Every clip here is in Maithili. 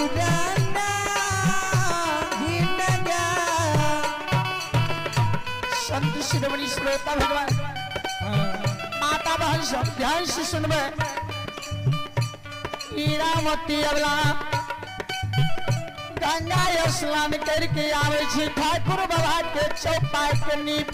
पुराना हिनगा। संत शिरोमणि श्रोता भगवान माता बहन सब ध्यान से सुनबे। ईरामती अबला गंगा स्नान करके आवे छी ठाकुर बाबा के चौपाई के नीप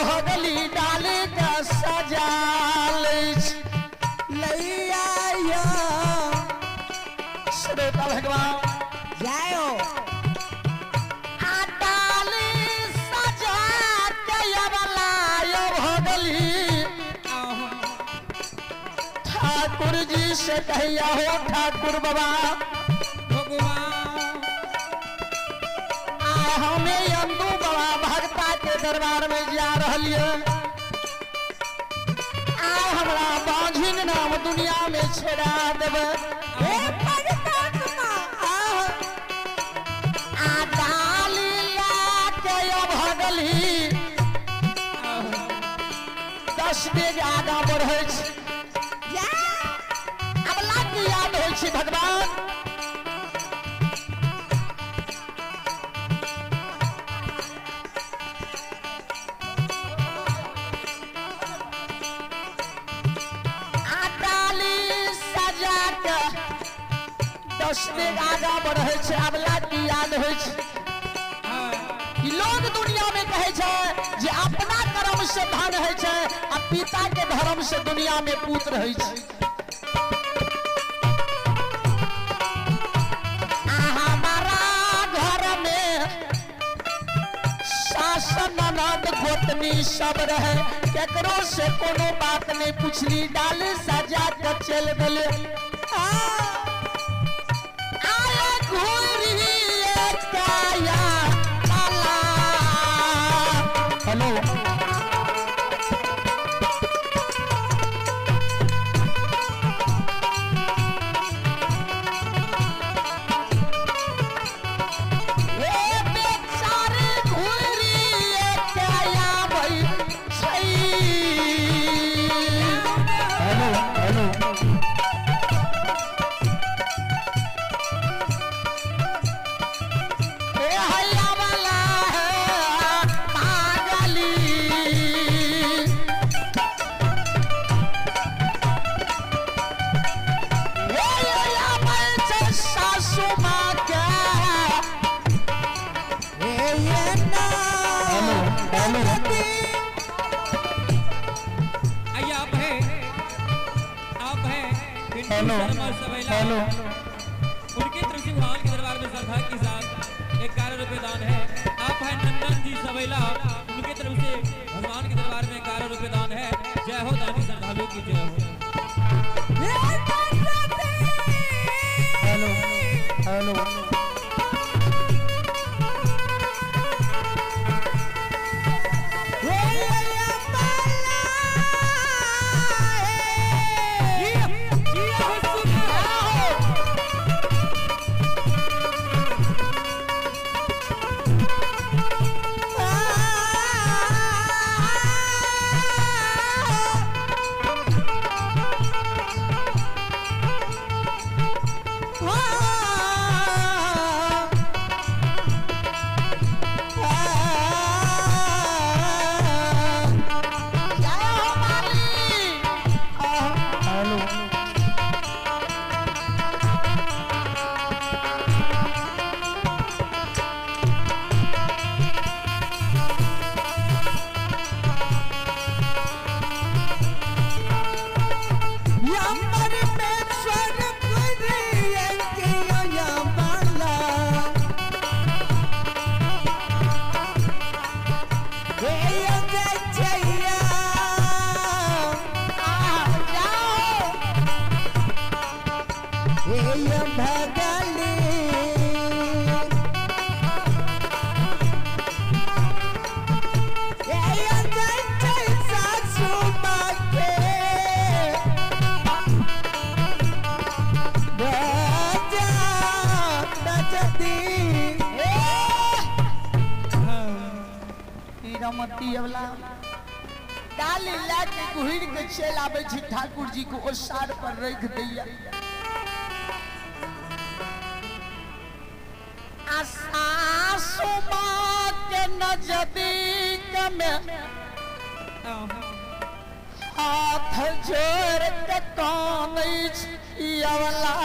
भगली डाली का सजा लैया श्रोता भगवान जाओ आ डाली सजा के अबला भगली ठाकुर जी से कहिया हो ठाकुर बाबा भगवान आ हमें अंदू बाबा भगता के दरबार में जा रही है। आ हमरा बांझिन नाम दुनिया में छेड़ा देवे। आ डाली ला के भगली 10 डेग आगा बढ़े अब लाग याद हो भगवान। 10 डेग आगा बढ़े छै अबला की याद होइ छै। लोग दुनिया में कहे छै जे अपना कर्म से धन होइ छै आ पिता के धर्म से दुनिया में पुत्र होइ छै। हमारा घर में सास ननद गोतनी सब रहे केकरो से कोनो बात नहीं पूछली डाली सजा के चल गेले। हेलो हेलो उनके तरफ से भगवान के दरबार में श्रद्धा के साथ 11 रुपए दान है। आप है नंदन जी सवेला, उनके तरफ से भगवान के दरबार में 11 रुपए दान है। जय हो दानी श्रद्धालु की जय हो। हेलो हेलो डाली लए के घुरि के चलि आबै छी ठाकुर जी के ओसार पर रख दैया। आ सासु माँ के नजदीक में हाथ जोड़ के कानै छी अवला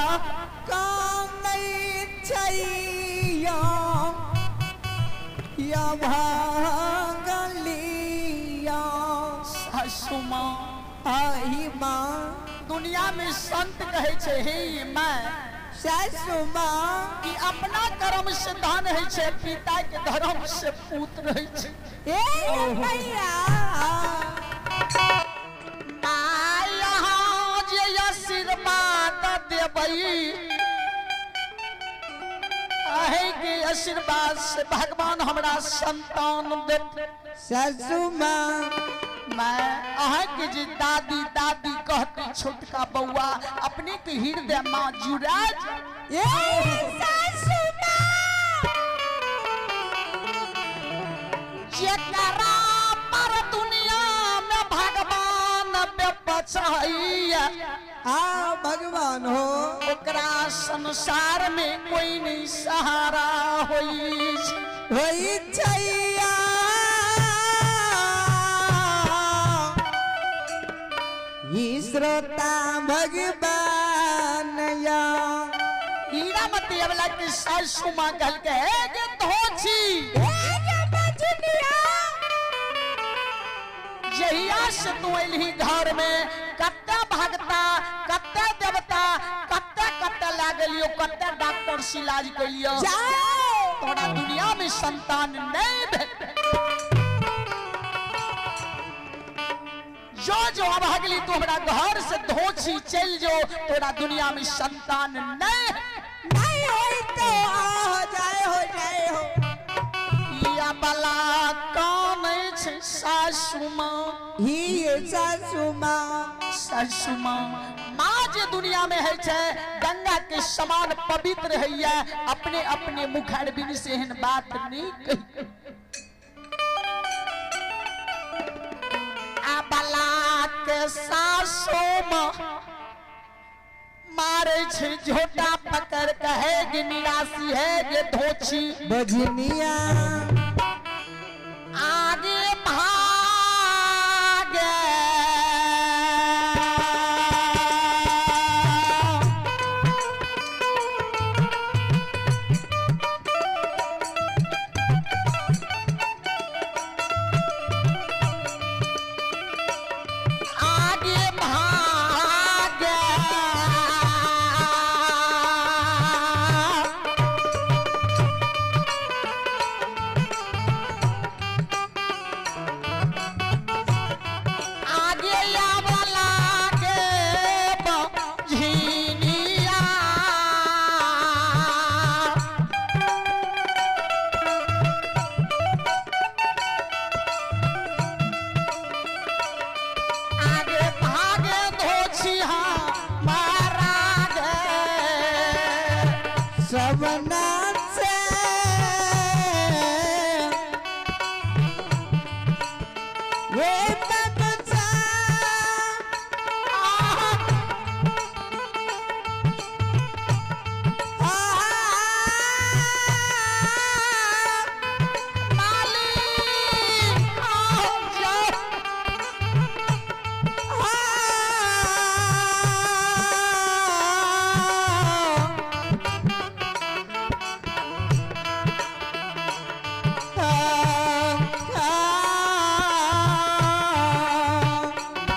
कानै छैया या भागलिया। सासु माँ आही माँ दुनिया में संत कहै छै हे माँ सासु माँ कि अपना कर्म से धन होइ छै, पिता के धर्म से पुत्र होइ छै। ए भैया माँ जे आशीर्वाद देबै अहे के आशीर्वाद से भगवान हमरा संतान देत। सासु माँ मैं अहाँ के जे दादी दादी कहती छोटका बउआ अपने के हृदय माँ जुड़ा। ए सासु माँ जेकरा पर दुनिया में भगवान बेपछैया आ भगवान हो ओकरा संसार में कोई नहीं सहारा होई होई छैया। श्रोता भगवान या हीरामती अवला के सासु माँ कहलकै हे गे धोछी जहिया से तू अयलही घर में कत्ते भगता कत्ते देवता कत्ते कत्ते लागलियो कत्ते डॉक्टर से इलाज कैलियो तोरा दुनिया में संतान नहीं भेल। जो जो अभागली तू हमरा घर से धोछी चल जो तोरा दुनिया में संतान नहीं नहीं होई तो आ हो जाए हो जाए हो। या बला कान छै सासु माँ ही सासु माँ सासु माँ माँ जे दुनिया में है छै गंगा के समान पवित्र है अपने अपने मुखारबिन से एहन बात नहीं कही। बला के सासु माँ मारे छै झोटा पकड़ कहे गे निराशी है गे धोछी बजनिया आगे भागे आगे भागे आगे आवला के बझिनिया आगे भागे धोछी मारा गे सबना से वे बच्चा मालिक आओ जाओ।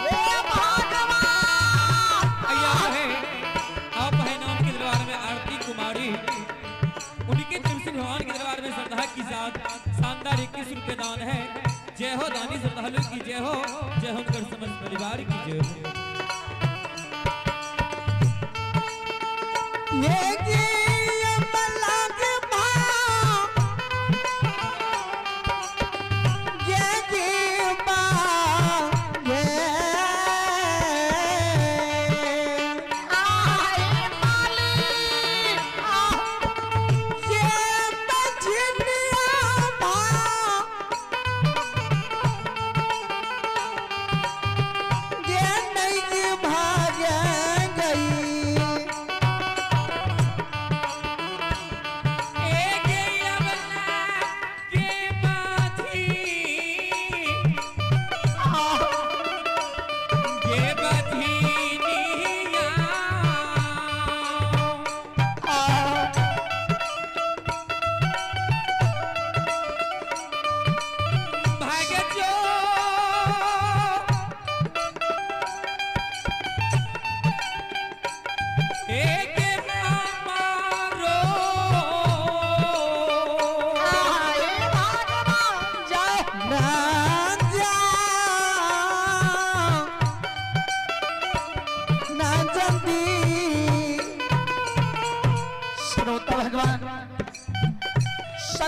हे भगवान अय्या है आप है नाम के दरबार में आरती कुमारी उनके तरफ से भगवान के दरबार में श्रद्धा के साथ शानदार 21 रुपए दान है। जय हो दानी श्रद्धालु की जय हो, जय हो उनकर समस्त परिवार की जय हो। आए मालिक आओ।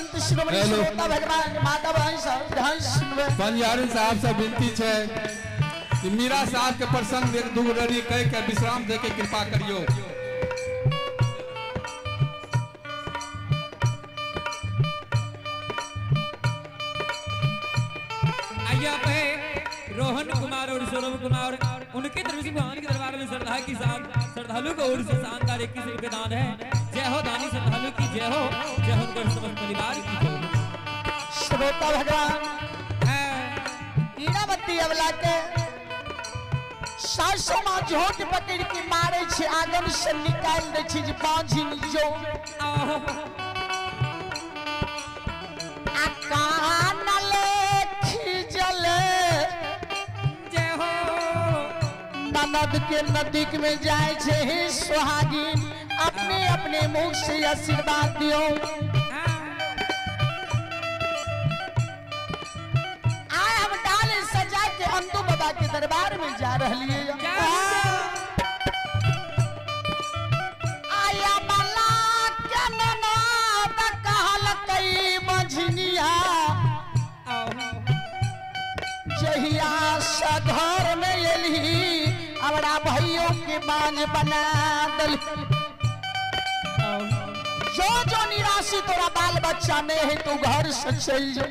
संत शिरोमणि श्रोता भगवान माधव हंस हंस पंजारी साहब से विनती है कि मीरा साहब के प्रसंग एक दू रड़ी कह के विश्राम दे के कृपा करियो। आइए पे रोहन कुमार और सौरभ कुमार उनके तरफ से भगवान के दरबार में श्रद्धा के साथ श्रद्धालु को ओर से शानदार 21 रुपए दान है। जय हो दानी श्रद्धालु की जय हो, जय हो उनके समस्त परिवार की जय हो। श्रोता भगवान ईरावती अवला के सासु माँ झोट पकड़ के मारे छे, आंगन से निकाल दे छे जे बांझिन जो आ कान ले खिजले जय हो ननद के नदीक में जाए छे हे सुहागिन अपने अपने मुख से आशीर्वाद दियो। आए हम डाल सजा के अंदू बाबा के दरबार में जा रही है। आया बाला के ननद कहल कई मझनिया जहिया से घर में एलही हमरा भाइयों के बांझ बना दल। जो जो निराशी तोरा बाल बच्चा नहीं है तू घर से चल जा।